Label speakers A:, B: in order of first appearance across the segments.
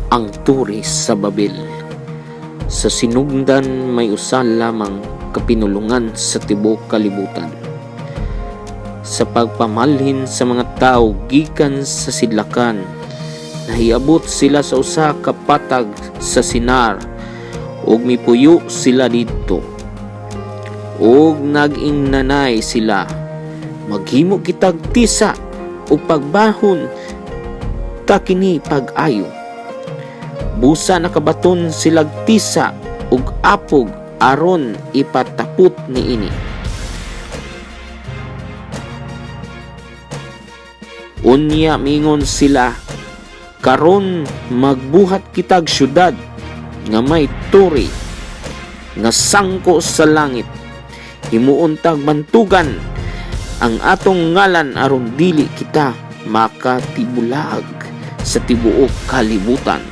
A: Ang turi sa Babel. Sa sinugdan may usa lamang ka pinulongan sa tibuok kalibutan. Sa pagpamalhin sa mga tawo gikan sa sidlakan, nahiabot sila sa usa ka patag sa Sinar ug mipuyo sila didto. Ug nag-ingnanay sila, "Maghimo kitag tisa ug pagbahon ta kini pag-ayo." Busa nakabaton silag tisa ug apog aron ipatapot niini. Unya miingon sila, "Karon magbuhat kitag syudad nga may turi nga sangko sa langit. Himuon tag bantugan ang atong ngalan aron dili kita makatibulaag sa tibuok kalibutan."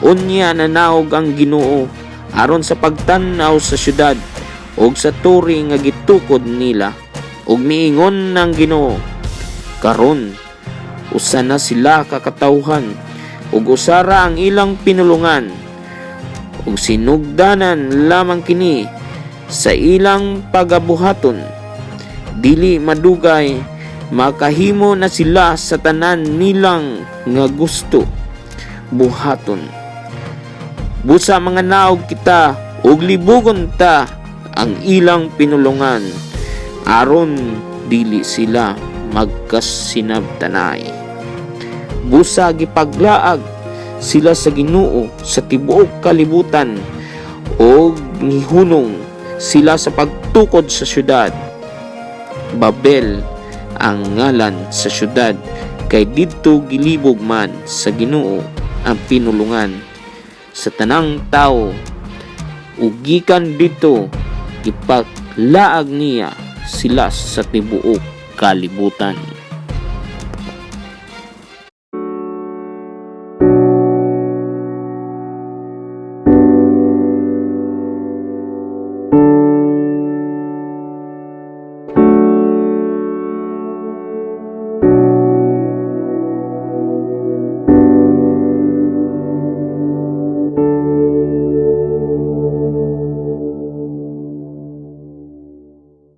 A: Unya nanaog ang Ginoo aron sa pagtan-aw sa syudad ug sa turi nga gitukod nila, ug miingon ang Ginoo, "Karon usa na sila ka katawhan ug usa ra ang ilang pinulongan, ug sinugdanan lamang kini sa ilang pagabuhaton. Dili madugay makahimo na sila sa tanan nilang nga gusto buhaton. Busa mga naog kita ug libugon ta ang ilang pinulongan aron dili sila magkasinabtanay." Busa gipaglaag sila sa Ginoo sa tibuok kalibutan ug nihunong sila sa pagtukod sa syudad. Babel ang ngalan sa syudad kay didto gilibog man sa Ginoo ang pinulongan sa tanang tawo, ug gikan didto gipaglaag niya sila sa tibuok kalibutan.